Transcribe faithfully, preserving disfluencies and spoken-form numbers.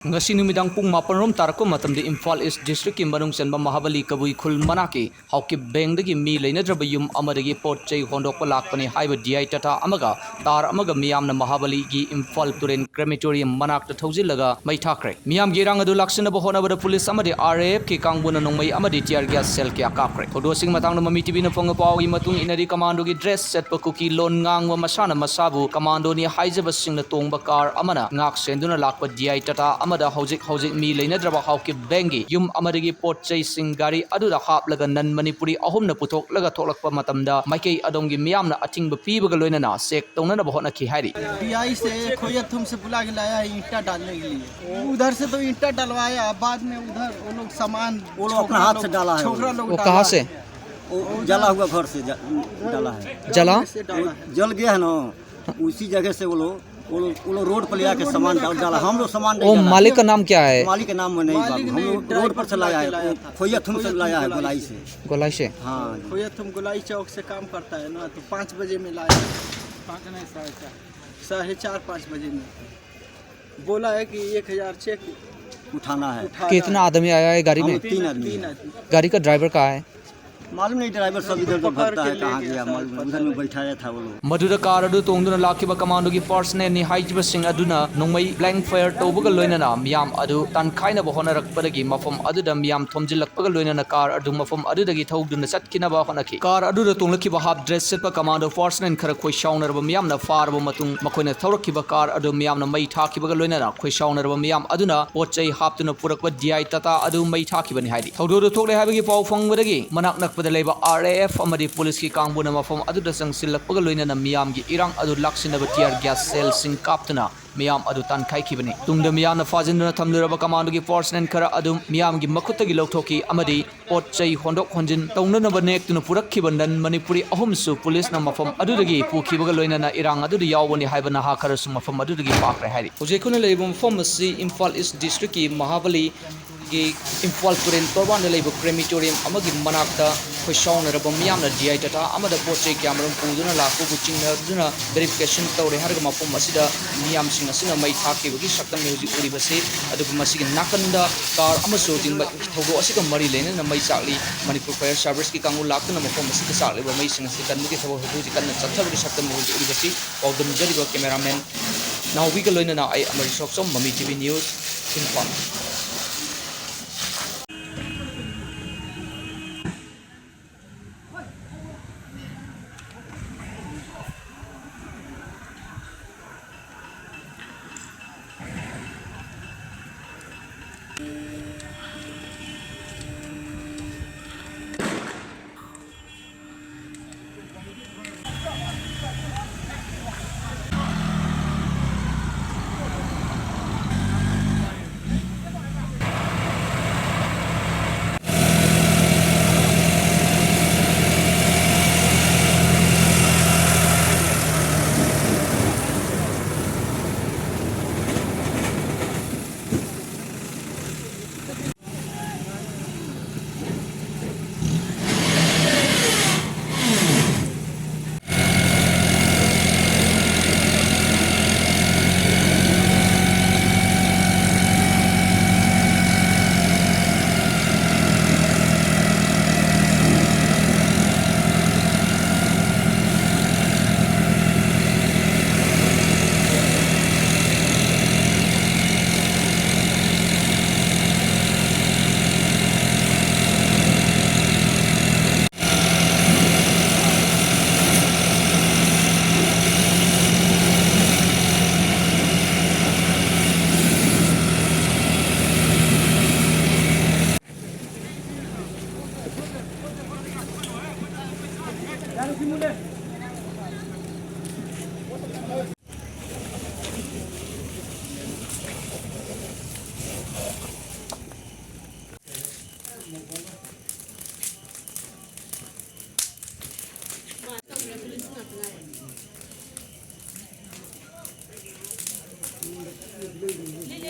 ꯉꯁꯤ ꯅꯨꯃꯤꯗꯥꯡ ꯄꯨꯡ ꯃꯥꯄꯟ ꯔꯣꯝ ꯇꯥꯔꯛꯄ ꯃꯇꯝꯗ ꯏꯝꯐꯥꯜ ꯏꯁ ꯗꯤꯁꯇ꯭ꯔꯤꯛꯀꯤ ꯃꯅꯨꯡ ꯆꯟꯕ ꯃꯍꯥꯕꯂꯤ ꯀꯕꯨꯏ ꯈꯨꯜ ꯃꯅꯥꯛꯀꯤ ꯍꯥꯎꯀꯤꯞ ꯕꯦꯡꯗꯒꯤ ꯃꯤ ꯂꯩꯅꯗ꯭ꯔꯕ ꯌꯨꯝ ꯑꯃꯗꯒꯤ ꯄꯣꯠ ꯆꯩ ꯍꯣꯟꯗꯣꯛꯄ ꯂꯥꯛꯄꯅꯤ ꯍꯥꯏꯕ ꯗꯤ ꯑꯥꯏ ꯇꯥꯇꯥ ꯑꯃꯒ ꯇꯥꯔ ꯑꯃꯒ ꯃꯤꯌꯥꯝꯅ ꯃꯍꯥꯕꯂꯤꯒꯤ ꯏꯝꯐꯥꯜ ꯇꯨꯔꯦꯜ ꯀ꯭ꯔꯦꯃꯦꯇꯣꯔꯤꯌꯝ ꯃꯅꯥꯛꯇ ꯊꯧꯖꯤꯜꯂꯒ ꯃꯩ ꯊꯥꯈ꯭ꯔꯦ꯫ ꯃꯤꯌꯥꯝꯒꯤ ꯏꯔꯥꯡ ꯑꯗꯨ ꯂꯥꯛꯁꯤꯟꯅꯕ ꯍꯣꯠꯅꯕꯗ ꯄꯨꯂꯤꯁ ꯑꯃꯗꯤ ꯑꯥꯔ ꯑꯦ ꯑꯦꯐꯀꯤ ꯀꯥꯡꯕꯨꯅ ꯅꯣꯡꯃꯩ ꯑꯃꯗꯤ tear gas shell ꯀꯌꯥ ꯀꯥꯞꯈ꯭ꯔꯦ꯫ ꯊꯧꯗꯣꯛ ꯑꯁꯤꯒꯤ ꯃꯇꯥꯡꯗ ꯃꯃꯤ ꯇꯤꯚꯤꯅ ꯐꯪꯕ ꯄꯥꯎꯒꯤ ꯃꯇꯨꯡ ꯏꯟꯅꯗꯤ, ꯀꯃꯥꯟꯗꯣꯒꯤ dress ꯁꯦꯠꯄ ꯀꯨꯀꯤ ꯂꯣꯟ ꯉꯥꯡꯕ ꯃꯁꯥꯅ ꯃꯁꯥꯕꯨ ꯀꯃꯥꯟꯗꯣꯅꯤ ꯍꯥꯏꯖꯕꯁꯤꯡꯅ ꯇꯣꯡꯕ ꯀꯥꯔ ꯑꯃꯅ ꯉꯥꯛ ꯁꯦꯟꯗꯨꯅ ꯂꯥꯛꯄ ꯗꯤ ꯑꯥꯏ ꯇꯥꯇꯥ ꯑꯃꯗ ꯍꯧꯖꯤꯛ ꯍꯧꯖꯤꯛ ꯃꯤ ꯂꯩꯅꯗ꯭ꯔꯕ ꯍꯥꯎꯀꯤꯞ ꯕꯦꯡꯒꯤ ꯌꯨꯝ ꯑꯃꯗꯒꯤ ꯄꯣꯠ ꯆꯩꯁꯤꯡ ꯒꯥꯔꯤ ꯑꯗꯨꯗ ꯍꯥꯞꯂꯒ ꯅꯟ ꯃꯅꯤꯄꯨꯔꯤ ꯑꯍꯨꯝꯅ ꯄꯨꯊꯣꯛꯂꯒ ꯊꯣꯛꯂꯛꯄ ꯃꯇꯝꯗ ꯃꯥꯏꯀꯩ ꯑꯗꯣꯝꯒꯤ ꯃꯤꯌꯥꯝꯅ ꯑꯊꯤꯡꯕ ꯄꯤꯕꯒ ꯂꯣꯏꯅꯅ ꯆꯦꯛ ꯇꯧꯅꯅꯕ ꯍꯣꯠꯅꯈꯤ ꯍꯥꯏꯔꯤ꯫ डी आई से खोया थुम से बुला के लाया है ईंटा डालने के लिए। उधर से तो ईंटा डलवाया, बाद में उधर वो लोग सामान वो लोग अपना हाथ से डाला है। छोकरा लोग वो कहाँ से? वो जला हुआ घर से ज-, डाला है। जला? वो जल गया है ना, उसी जगह से वो लोग, वो लोग, वो लोग रोड पर ले आके सामान डाल, डाला। हम लोग सामान नहीं वो डाला। मालिक का नाम क्या है? मालिक का नाम में नहीं मालिक मालूम। हम लोग रोड पर से लाया है, वो खोया थुम से लाया है, गोलाई से। गोलाई से? हाँ। खोया थुम गोलाई चौक से काम करता है ना, तो पाँच बजे में लाया। पाँच नहीं, साढ़े चार। साढ़े चार, पाँच बजे में बोला है कि एक हजार चेक उठाना है। उठाना कितना है। आदमी आया है गाड़ी में? तीन आदमी। तीन आदमी। गाड़ी का ड्राइवर कहाँ है? मालूम नहीं, ड्राइवर सब इधर उधर भटकता है, कहाँ गया मालूम नहीं, उधर में बैठाया था वो लोग। ꯃꯗꯨꯗ ꯀꯥꯔ ꯑꯗꯨ ꯇꯣꯡꯗꯨꯅ ꯂꯥꯛꯈꯤꯕ ꯀꯃꯥꯟꯗꯣꯒꯤ ꯄꯥꯔꯁꯅꯦꯜꯅꯤ ꯍꯥꯏꯖꯕꯁꯤꯡ ꯑꯗꯨꯅ ꯅꯣꯡꯃꯩ blank fire ꯇꯧꯕꯒ ꯂꯣꯏꯅꯅ ꯃꯤꯌꯥꯝ ꯑꯗꯨ ꯇꯥꯟꯈꯥꯏꯅꯕ ꯍꯣꯠꯅꯔꯛꯄꯗꯒꯤ ꯃꯐꯝ ꯑꯗꯨꯗ ꯃꯤꯌꯥꯝ ꯊꯣꯝꯖꯤꯜꯂꯛꯄꯒ ꯂꯣꯏꯅꯅ ꯀꯥꯔ ꯑꯗꯨ ꯃꯐꯝ ꯑꯗꯨꯗꯒꯤ ꯊꯧꯗꯨꯅ ꯆꯠꯈꯤꯅꯕ ꯍꯣꯠꯅꯈꯤ꯫ ꯀꯥꯔ ꯑꯗꯨꯗ ꯇꯣꯡꯂꯛꯈꯤꯕ half dress ꯁꯦꯠꯄ ꯀꯃꯥꯟꯗꯣ ꯄꯥꯔꯁꯅꯦꯜ ꯈꯔ ꯈꯣꯏꯁꯥꯎꯅꯔꯕ ꯃꯤꯌꯥꯝꯅ ꯐꯥꯔꯕ ꯃꯇꯨꯡ ꯃꯈꯣꯏꯅ ꯊꯧꯔꯛꯈꯤꯕ ꯀꯥꯔ ꯑꯗꯨ ꯃꯤꯌꯥꯝꯅ ꯃꯩ ꯊꯥꯈꯤꯕꯒ ꯂꯣꯏꯅꯅ ꯈꯣꯏꯁꯥꯎꯅꯔꯕ ꯃꯤꯌꯥꯝ ꯑꯗꯨꯅ ꯄꯣꯠ ꯆꯩ ꯍꯥꯞꯇꯨꯅ ꯄꯨꯔꯛꯄ ꯗꯤ ꯑꯥꯏ ꯇꯥꯇꯥ ꯑꯗꯨ ꯃꯩ ꯊꯥꯈꯤꯕꯅꯤ ꯍꯥꯏꯔꯤ꯫ ꯊꯧꯗꯣꯛ ꯑꯗꯨ ꯊꯣꯛꯂꯦ ꯍꯥꯏꯕꯒꯤ ꯄꯥꯎ ꯐꯪꯕꯗꯒꯤ ꯃꯅꯥꯛ ꯅꯛꯄꯗ ꯂꯩꯕ ꯑꯥꯔ ꯑꯦ ꯑꯦꯐ ꯑꯃꯗꯤ ꯄꯨꯂꯤꯁꯀꯤ ꯀꯥꯡꯕꯨꯅ ꯃꯐꯝ ꯑꯗꯨꯗ ꯆꯪꯁꯤꯜꯂꯛꯄꯒ ꯂꯣꯏꯅꯅ ꯃꯤꯌꯥꯝꯒꯤ ꯏꯔꯥꯡ ꯑꯗꯨ ꯂꯥꯛꯁꯤꯟꯅꯕ tear gas shellꯁꯤꯡ ꯀꯥꯞꯇꯨꯅ ꯃꯤꯌꯥꯝ ꯑꯗꯨ ꯇꯥꯟꯈꯥꯏꯈꯤꯕꯅꯤ꯫ ꯇꯨꯡꯗ ꯃꯤꯌꯥꯝꯅ ꯐꯥꯖꯤꯟꯗꯨꯅ ꯊꯝꯂꯨꯔꯕ ꯀꯃꯥꯟꯗꯣꯒꯤ ꯄꯥꯔꯁꯅꯦꯜ ꯈꯔ ꯑꯗꯨ ꯃꯤꯌꯥꯝꯒꯤ ꯃꯈꯨꯠꯇꯒꯤ ꯂꯧꯊꯣꯛꯈꯤ ꯑꯃꯗꯤ ꯄꯣꯠ ꯆꯩ ꯍꯣꯟꯗꯣꯛ ꯍꯣꯟꯖꯤꯟ ꯇꯧꯅꯅꯕ ꯅꯦꯛꯇꯨꯅ ꯄꯨꯔꯛꯈꯤꯕ ꯅꯟ ꯃꯅꯤꯄꯨꯔꯤ ꯑꯍꯨꯝꯁꯨ ꯄꯨꯂꯤꯁꯅ ꯃꯐꯝ ꯑꯗꯨꯗꯒꯤ ꯄꯨꯈꯤꯕꯒ ꯂꯣꯏꯅꯅ ꯏꯔꯥꯡ ꯑꯗꯨꯗ ꯌꯥꯎꯕꯅꯤ ꯍꯥꯏꯕ ꯅꯍꯥ ꯈꯔꯁꯨ ꯃꯐꯝ ꯑꯗꯨꯗꯒꯤ ꯐꯥꯈ꯭ꯔꯦ ꯍꯥꯏꯔꯤ꯫ ꯍꯧꯖꯤꯛ ꯑꯩꯈꯣꯏꯅ ꯂꯩꯔꯤꯕ ꯃꯐꯝ ꯑꯁꯤ ꯏꯝꯐꯥꯜ ꯏꯁ ꯗꯤꯁꯇ꯭ꯔꯤꯛꯀꯤ ꯃꯍꯥꯕꯂꯤ ꯒꯤ ꯏꯝꯐꯥꯜ ꯇꯨꯔꯦꯜ ꯇꯣꯔꯕꯥꯟꯗ ꯂꯩꯕ crematorium ꯑꯃꯒꯤ ꯃꯅꯥꯛꯇ ꯈꯣꯏꯁꯥꯎꯅꯔꯕ ꯃꯤꯌꯥꯝꯅ D I Tata ꯑꯃꯗ ꯄꯣꯠ ꯆꯩ ꯀꯌꯥꯃꯔꯨꯝ ꯄꯨꯗꯨꯅ ꯂꯥꯛꯄꯕꯨ ꯆꯤꯡꯅꯗꯨꯅ verification ꯇꯧꯔꯦ ꯍꯥꯏꯔꯒ ꯃꯐꯝ ꯑꯁꯤꯗ ꯃꯤꯌꯥꯝꯁꯤꯡ ꯑꯁꯤꯅ ꯃꯩ ꯊꯥꯈꯤꯕꯒꯤ ꯁꯛꯇꯝꯅꯤ ꯍꯧꯖꯤꯛ ꯎꯔꯤꯕꯁꯤ꯫ ꯑꯗꯨꯒ ꯃꯁꯤꯒꯤ ꯅꯥꯀꯟꯗ car ꯑꯃꯁꯨ ꯍꯧꯖꯤꯛ ꯃ-, ꯊꯧꯗꯣꯛ ꯑꯁꯤꯒ ꯃꯔꯤ ꯂꯩꯅꯅ ꯃꯩ ꯆꯥꯛꯂꯤ꯫ ꯃꯅꯤꯄꯨꯔ Fire Service ꯀꯤ ꯀꯥꯡꯕꯨ ꯂꯥꯛꯇꯨꯅ ꯃꯐꯝ ꯑꯁꯤꯗ ꯆꯥꯛꯂꯤꯕ ꯃꯩꯁꯤꯡ ꯑꯁꯤ ꯀꯟꯕꯒꯤ ꯊꯕꯛ ꯍꯧꯖꯤꯛ ꯍꯧꯖꯤꯛ ꯀꯟꯅ ꯆꯠꯊꯕꯒꯤ ꯁꯛꯇꯝꯅꯤ ꯍꯧꯖꯤꯛ ꯎꯔꯤꯕꯁꯤ꯫ ꯄꯥꯎꯗꯝꯖꯔꯤꯕ cameraman ꯅꯥꯎꯕꯤꯒ ꯂꯣꯏꯅꯅ ꯑꯩ ꯑꯃꯔ ꯁꯣꯛꯆꯧ, ꯃꯃꯤ T V News, ꯏꯝꯐꯥꯜ꯫